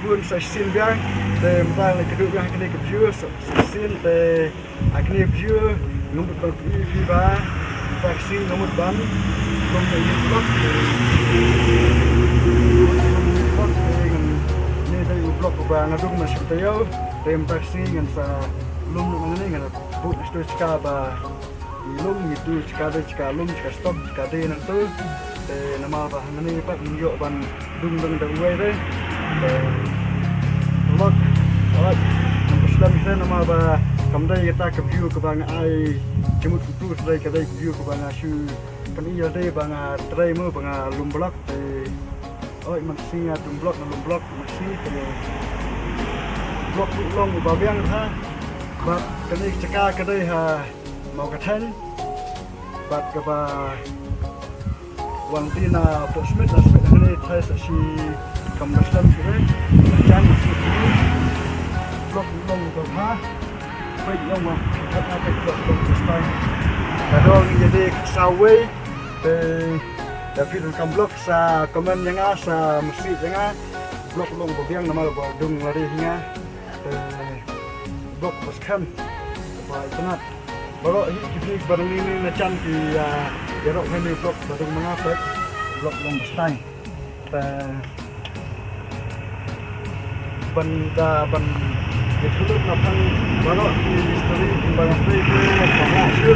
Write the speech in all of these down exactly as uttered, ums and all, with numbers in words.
Bun sa shisien biang, te mynta nga la kdup ïa kane ka view sa shisien, te ha kane ka view nga mut ban pyni ïa phi ba mynta ka sngi nga mut ban lum ïa u vlog. Te ngan, ne dei u vlog ba nga dung mynsiem taïew, te mynta ka sngi ngan sa lum noh nangne, ngan buh na shu jaka ba ngi lum, ngi tu jaka dei, jaka lum, jaka stop, jaka dei nangtu. Te namar ba hangne pat ngim ïoh ban dung dang da uwei dei. Te lok, alright, ngam pynslem hi namar ba kam dei kata ka view kaba nga ai jingmut kumtu, dei ka dei ka view kaba nga shu pyni ïa dei ba nga trei mo ba nga lum vlog. Te oi, man sngi nga dung vlog, nga lum vlog man sngi, te vlog ruh long uba biang ha. Bad kane ka jaka ka dei ha Mawkathaiñ. Bad kaba wan dei na Port Smith, na Smith hangne thai sa shi kam da slem shuh. Jan na Smith hangne. Vlog ruh long uba bha. Peit long ma, peit na peit vlog long uba style. Ka dei ïa dei ka saw wei. Te da phi donkam vlog sa comment ïa nga, sa message ïa nga. Vlog long ba biang namar ba dung lari hi nga. Te vlog ba skhem ba itynnat. Baroh hi ki phi ba nang ni na jan ki, ah, ïaroh ha ine i vlog ba dung ma nga, peit vlog long ba style. Te ban da ban ïathuh lut na pang baroh ki story ba nga trei, te ba nga shu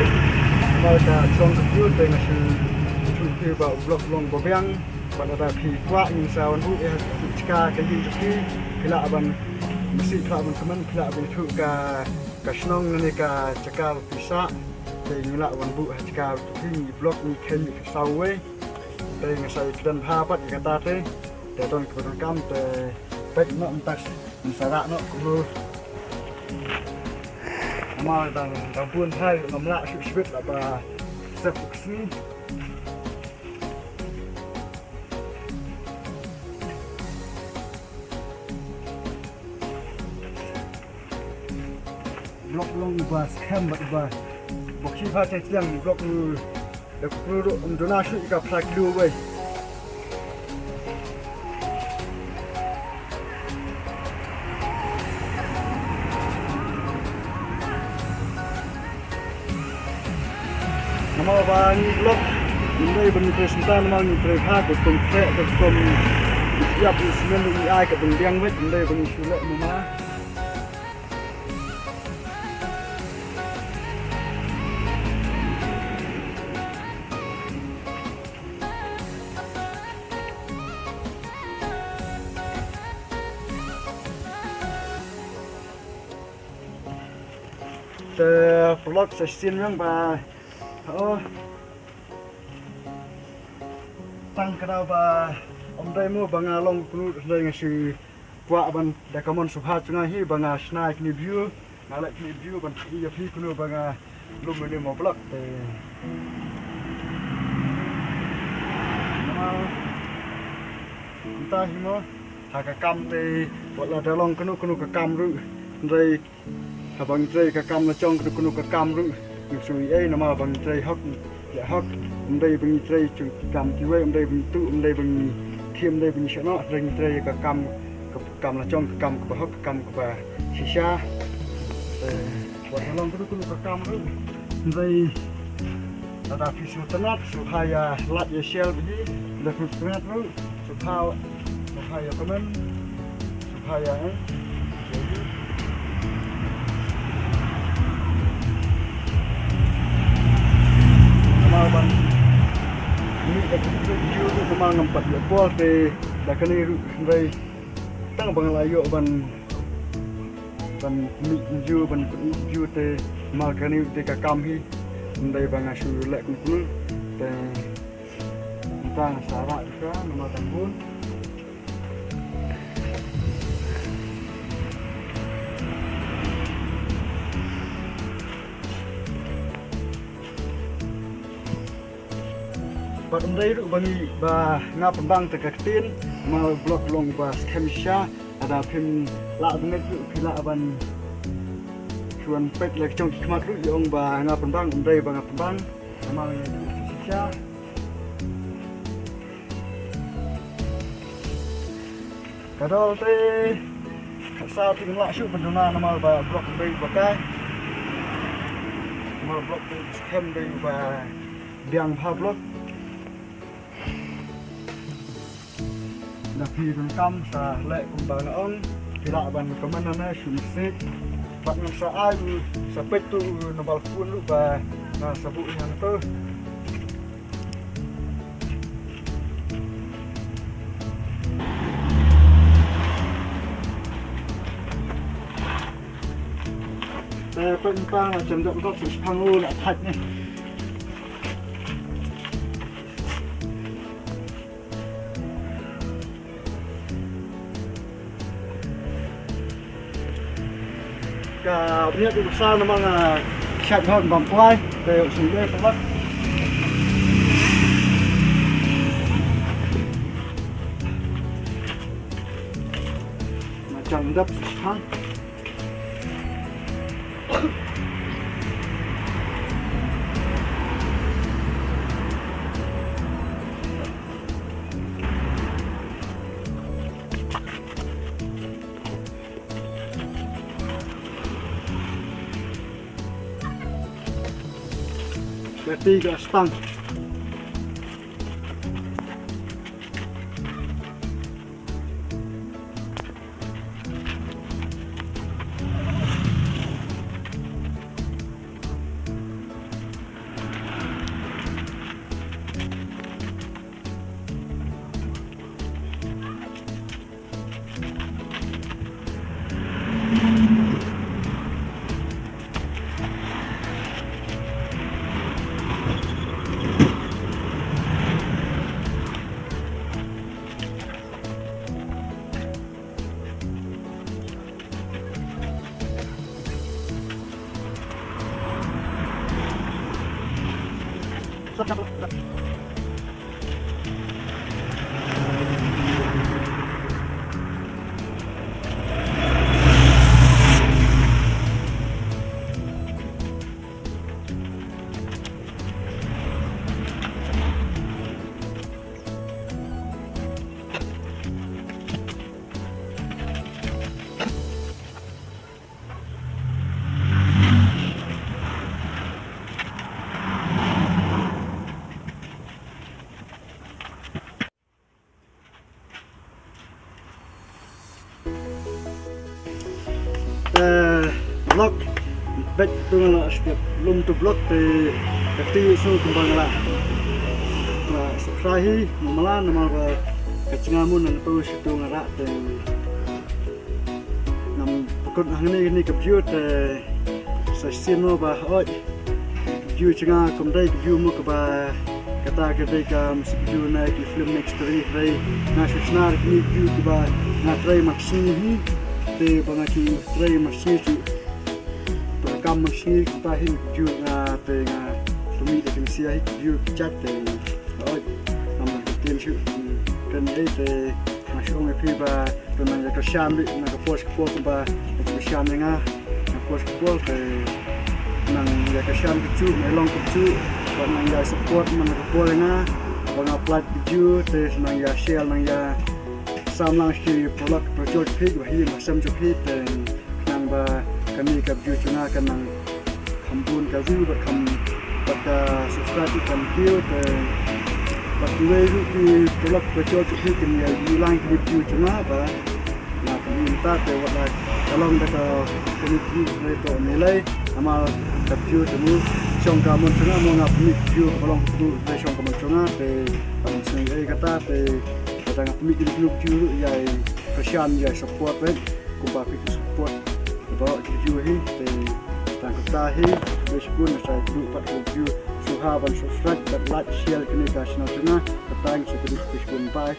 ba ka shong ka view, te nga shu ïathuh ïa phi ba u vlog long ba biang. Ban da phi kwah ngin sa wan buh ïa ka jaka ka ïing jong phi, phi lah ban message, phi lah ban comment, phi lah ban ïathuh ka, ka shnong ne ka jaka ba phi sah. Te ngi lah wan buh ha jaka ba phi, ngi vlog, ngi kheiñ ïa ka saw wei. Te nga sa ïakren bha pat ïa kata te. Te don kiba donkam te peit noh mynta ngin sa rah noh kumno. Namar dang, dang bun bha, ngam lah shuh shibit lah ba sep u sngi. Vlog long uba skhem bad uba bok shi pha chang chang vlog u da kru ru um duna shu ka phra kilo wei. Namar ba ngi vlog, ngi dei ba ngi trei sngewthuh namar ngi trei ha ka kum khreh ka kum ïap ngi smen ngi ai ka dang biang wei, ngi dei ba ngi shu leh mama. Te vlog sa shisien biang ba, oh, tang ka daw ba ym dei mo ba nga long kunu, dei nga shu kwah ban da ka mon sngewbha jong nga hi ba nga shna ïa kine view, nga leh kine view ban pyni ïa phi kunu ba nga lum ïa une u vlog te. Namar mynta hi mo ha ka kam te, wat la da long kano kano ka kam ruh, hynrei haba ngi trei ka kam la jong kano kano ka kam ruh, ngim sngew ei ei namar ba ngi trei hok, leh hok. Ym dei ba ngi trei jong ki kam kiwei, ym dei ba ngi tuh, ym dei ba ngi thiem, ym dei ba ngi shah noh, hynrei ngi trei ka kam, ka kam la jong, ka kam kaba hok, ka kam kaba shisha. Eh, wat la long kano kano ka kam ruh, hynrei lada phi sngewtynnat, sngewbha ïa like ïa share bad hi, lada phi sngewtynnat ruh, sngewbha, sngewbha ïa comment, sngewbha ïa, eh, namar ban mih da ka video ruh namar ngam pat ïoh por te da kane ruh, hynrei tang ba nga la ïoh ban ban mih video, ban pyni video te namar kane te ka kam hi, ym dei ba nga shu leh kumno kumno te. Mynta nga sa rah ïa ka namar dang bun. Bad ym dei ruh ba ngi, ba nga pynbang te ka ktien, namar vlog long ba skhem shisha. Lada phim lah ban ngeit ruh phi lah ban shu wan peit la ki jong ki khmat ruh ïa ong ba nga pynbang, ym dei ba nga pynbang. Namar ngi shisha. Ka dol te ka sa te ngi lah shuh ban duna namar ba block dei ba kai. Namar block dei skhem dei ba biang bha block. Na phi donkam sa leh kumba nga ong, phi lah ban comment na shu message. Bad ngan sa ai u, sa peit tu u number phone ruh ba nga sa buh hangto. Te peit mynta nga jem dep dep shu shipang u la thait ne. Ka bniat u sa namar nga shat hon bam kwai te u sum de pala. Nga jem dep shu shipang. Berarti ka stang. Eh, block. Bet tu nga la step lum tu block te kati su kumba nga la. Nga subscribe hi mala namar ba ka chnga mun nang tu situ nga la te. Ngam pukut hangne ni ka view te sa sien mo ba oi. View jong nga kum dei ka view mo kaba kata ka dei ka music view na ki film next story dei nga shu snar ki view kiba nga trei mak sngi hi te ba nga ki trei mak sngi ki to kam mak sngi kata hi view nga te nga tumi da ki sia hi view ki chat te oi. Ngam da ki tien shu kan dei te nga shu ong ïa phi ba Te nang ïa kyrshan beit na ka por sha ka por kumba ïa kyrshan ïa nga na ka por sha ka por te nang ïa kyrshan ka juh na long ka juh bad nang ïa support man na ka por ïa nga ba nga upload video te nang ïa share nang ïa sam lang shi paralok parajor jong phi ba hi ma sem jong phi te nang ba kane ka video jong nga ka nang Kham bun ka view bad kham bad ka subscribe ki kham kiew te bad kiwei ruh ki paralok parajor jong phi kin ïa view lang ki video jong nga ba nga pynmih mynta te wat la ka long da ka pynmih view te to ne lei namar ka view te mu shong ka mon jong nga mo nga pynmih view ka long tu te shong ka mon jong nga te ka mon jong nga kata te kata nga pynmih ki view ruh ïa ka shan ïa support te kumba phi ki support. Ba ki view hi te tang kata hi. Bishkun sa view pat ki view. Sngewbha ban subscribe bad like share kane ka channel jong nga. Kata ngi sa kynduh bishkun bye.